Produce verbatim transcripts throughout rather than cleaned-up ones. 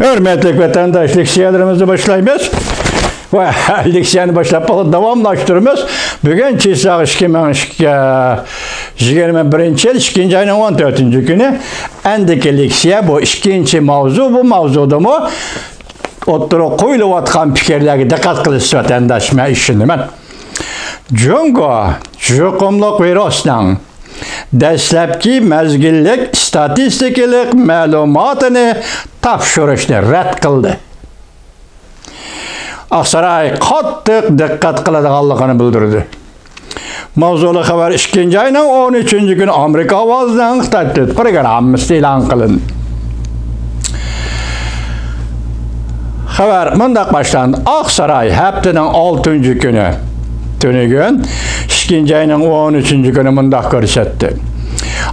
ھۆرمەتلىك ۋەتەنداش، لېكسىيەلىرىمىزنى باشلايمىز. ۋە لېكسىيەنى باشلاپ بولۇپ داۋاملاشتۇرىمىز. بۈگۈن چىساغ ئىككى مىڭ يىگىرمە بىرىنچى يىل ئىككىنچى ئاينىڭ ئون تۆتىنچى كۈنى. ئەندىكى لېكسىيە بۇ ئىككىنچى ماۋزۇ. بۇ ماۋزۇدىمۇ ئوتتۇرىغا قويۇلۇۋاتقان پىكىرلەرگە دىققەت قىلىسىز، ۋەتەنداش، مەن ئىشىنىمەن. جۇڭگو يۇقۇملۇق ۋىرۇسنىڭ دەسلەپكى مەزگىللىك ئىستاتىستىكىلىق مەلۇماتىنى تاپشۇرۇشنى رەت قىلدى. ئاقساراي قاتتىق دىققەت قىلىدىغانلىقىنى بىلدۈردى. ماۋزۇلۇق خەۋەر ئىككىنچى ئاينىڭ ئون ئۈچىنچى كۈنى ئامېرىكا ئاۋازىنىڭ خىتاي تىل پروگراممىسىدا ئېلان قىلىندى. خەۋەر مۇنداق باشلاندى. ئاقساراي ھەپتىنىڭ ئالتىنچى كۈنى، تۈنۈگۈن، ئىككىنچى ئاينىڭ ئون ئۈچىنچى كۈنى مۇنداق كۆرسەتتى.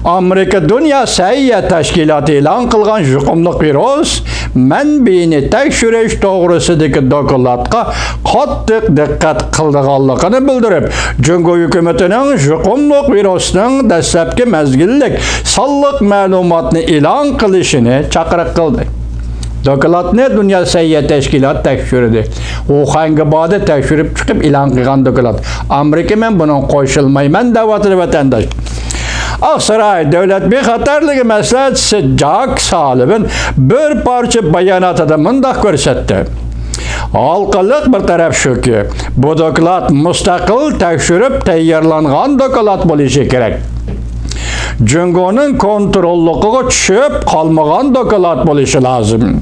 ئامېرىكا دۇنيا سەھىيە تەشكىلاتى ئېلان قىلغان يۇقۇملۇق ۋىرۇس مەنبىيىنى تەكشۈرۈش توغرىسىدىكى دوكلاتقا قاتتىق دىققەت قىلىدىغانلىقىنى بىلدۈرۈپ، جۇڭگو ھۆكۈمىتىنىڭ يۇقۇملۇق ۋىرۇسنىڭ دەسلەپكى مەزگىللىك سانلىق مەلۇماتنى ئېلان قىلىشىنى چاقىرىق قىلدى. دوكلاتنى دۇنيا سەھىيە تەشكىلاتى تەكشۈردى. ۋۇخەنگە باردى، تەكشۈرۈپ چىقىپ ئېلان قىلغان دوكلات. ئامېرىكا مەن بۇنىڭغا قوشۇلمايمەن دەۋاتىدۇ، ۋەتەنداش. ئاقساراي دۆلەت بىخەتەرلىكى مەسلىھەتچىسى جاك سالىۋىن بىر پارچە باياناتىدا مۇنداق كۆرسەتتى. ھالقىلىق بىر تەرەپ شۇكى، بۇ دوكلات مۇستەقىل تەكشۈرۈپ تەييارلانغان دوكلات بولۇشى كېرەك. جۇڭگونىڭ كونتروللۇقىغا چۈشۈپ قالمىغان دوكلات بولۇشى لازىم.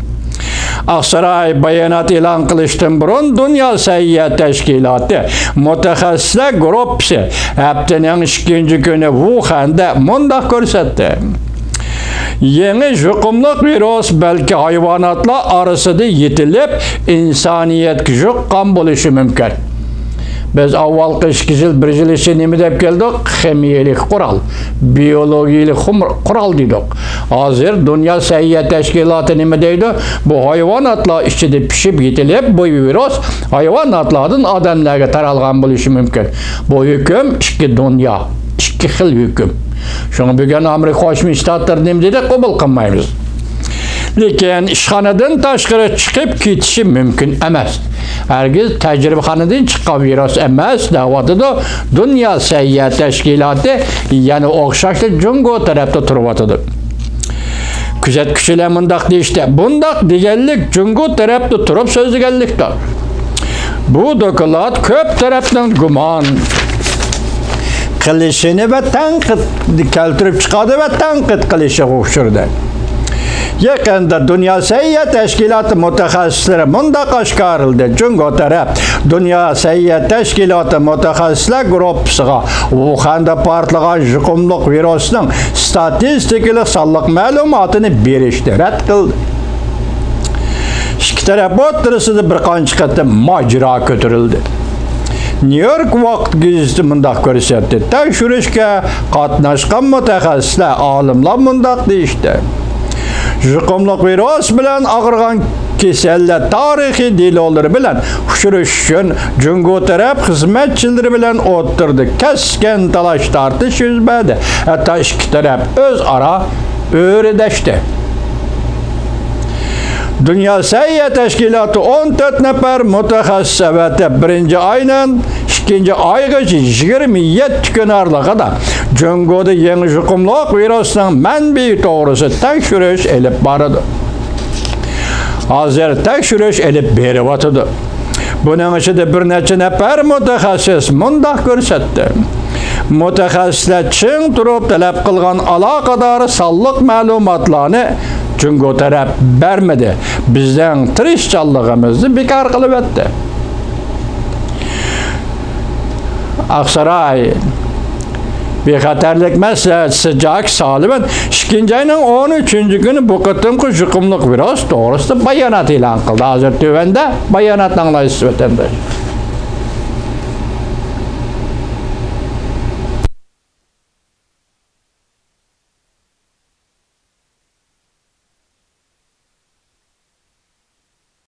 ئاقساراي بايانات ئېلان قىلىشتىن بۇرۇن دۇنيا سەھىيە تەشكىلاتى مۇتەخەسسىسلەر گۇرۇپپىسى ھەپتىنىڭ ئىككىنچى كۈنى ۋۇخەندە مۇنداق كۆرسەتتى. يېڭى يۇقۇملۇق ۋىرۇس بەلكى ھايۋاناتلار ئارىسىدا يېتىلىپ، ئىنسانىيەتكە يۇققان بولۇشى مۇمكىن. بىز ئاۋۋالقى ئىككى يىل، بىر يىل ئىچىدە نېمە دەپ كەلدۇق؟ خىمىيەلىك قورال، بىيولوگىيەلىك خۇم-، قورال دېدۇق. ھازىر دۇنيا سەھىيە تەشكىلاتى نېمە دەيدۇ؟ بۇ ھايۋاناتلار ئىچىدە پىشىپ يېتىلىپ، بۇ ۋىرۇس ھايۋاناتلاردىن ئادەملەرگە تارالغان بولۇشى مۇمكىن. بۇ ھۆكۈم ئىككى دۇنيا، ئىككى خىل ھۆكۈم. شۇڭا بۈگۈن ئامېرىكا قوشما شتاتلىرى نېمە دېدى؟ قوبۇل قىلمايمىز. لېكىن ئىشخانىدىن تاشقىرى چىقىپ كېتىشى مۇمكىن ئەمەس. ھەرگىز تەجرىبىخانىدىن چىققان ۋىرۇس ئەمەس، دەۋاتىدۇ. دۇنيا سەھىيە تەشكىلاتى يەنە ئوخشاشلا جۇڭگو تەرەپتە تۇرۇۋاتىدۇ. كۆزەتكۈچىلەر مۇنداق دېيىشتى، بۇنداق دېگەنلىك جۇڭگو تەرەپتە تۇرۇپ سۆزلىگەنلىكتۇر. بۇ دوكلات كۆپ تەرەپنىڭ گۇمان قىلىشىنى ۋە تەنقىد كەلتۈرۈپ چىقاردى ۋە تەنقىد قىلىشىغا ئۇچرىدى. يېقىندا دۇنيا سەھىيە تەشكىلاتى مۇتەخەسسىسلىرى مۇنداق ئاشكارىلىدى، جۇڭگو تەرەپ دۇنيا سەھىيە تەشكىلاتى مۇتەخەسسىسلەر گۇرۇپپىسىغا ۋۇخەندە پارتلىغان يۇقۇملۇق ۋىرۇسنىڭ ستاتىستىكىلىق سانلىق مەلۇماتىنى بېرىشنى رەت قىلدى. ئىككى تەرەپ ئوتتۇرىسىدا بىر قانچە قېتىم ماجىرا كۆتۈرۈلدى. نيۇ يورك ۋاقىت گېزىتى مۇنداق كۆرسەتتى، تەكشۈرۈشكە قاتناشقان مۇتەخەسسىسلەر، ئالىملار مۇنداق دېيىشتى. يۇقۇملۇق ۋىرۇس بىلەن ئاغرىغان كېسەللەر تارىخىي دېلولىرى بىلەن ئۇچرىشىش ئۈچۈن جۇڭگو تەرەپ خىزمەتچىلىرى بىلەن ئوتتۇرىدا كەسكىن تالاش-تارتىش يۈز بەردى. ھەتتا ئىككى تەرەپ ئۆزئارا ئۆرە دەشتى. دۇنيا سەھىيە تەشكىلاتى ئون تۆت نەپەر مۇتەخەسسىس ئەۋەتىپ، بىرىنچى ئايدىن ئىككىنچى ئايغىچە يىگىرمە يەتتە كۈن ئارىلىقىدا جۇڭگودا يېڭى يۇقۇملۇق ۋىرۇسنىڭ مەنبىيى توغرىسىدا تەكشۈرۈش ئېلىپ بارىدۇ. ھازىر تەكشۈرۈش ئېلىپ بېرىۋاتىدۇ. بۇنىڭ ئىچىدە بىر نەچچە نەپەر مۇتەخەسسىس مۇنداق كۆرسەتتى. مۇتەخەسسىسلەر چىڭ تۇرۇپ تەلەپ قىلغان ئالاقىدار سانلىق مەلۇماتلارنى جۇڭگو تەرەپ بەرمىدى. بىزنىڭ تىرىشچانلىقىمىزنى بىكار قىلىۋەتتى. ئاقساراي بىخەتەرلىك مەسلىھەتچىسى جاك سالىۋان ئىككىنچى ئاينىڭ ئون ئۈچىنچى كۈنى بۇ قېتىمقى يۇقۇملۇق ۋىرۇس توغرىسىدا بايانات ئېلان قىلدى. ھازىر تۆۋەندە باياناتنى ئاڭلايسىز، ۋەتەنداش.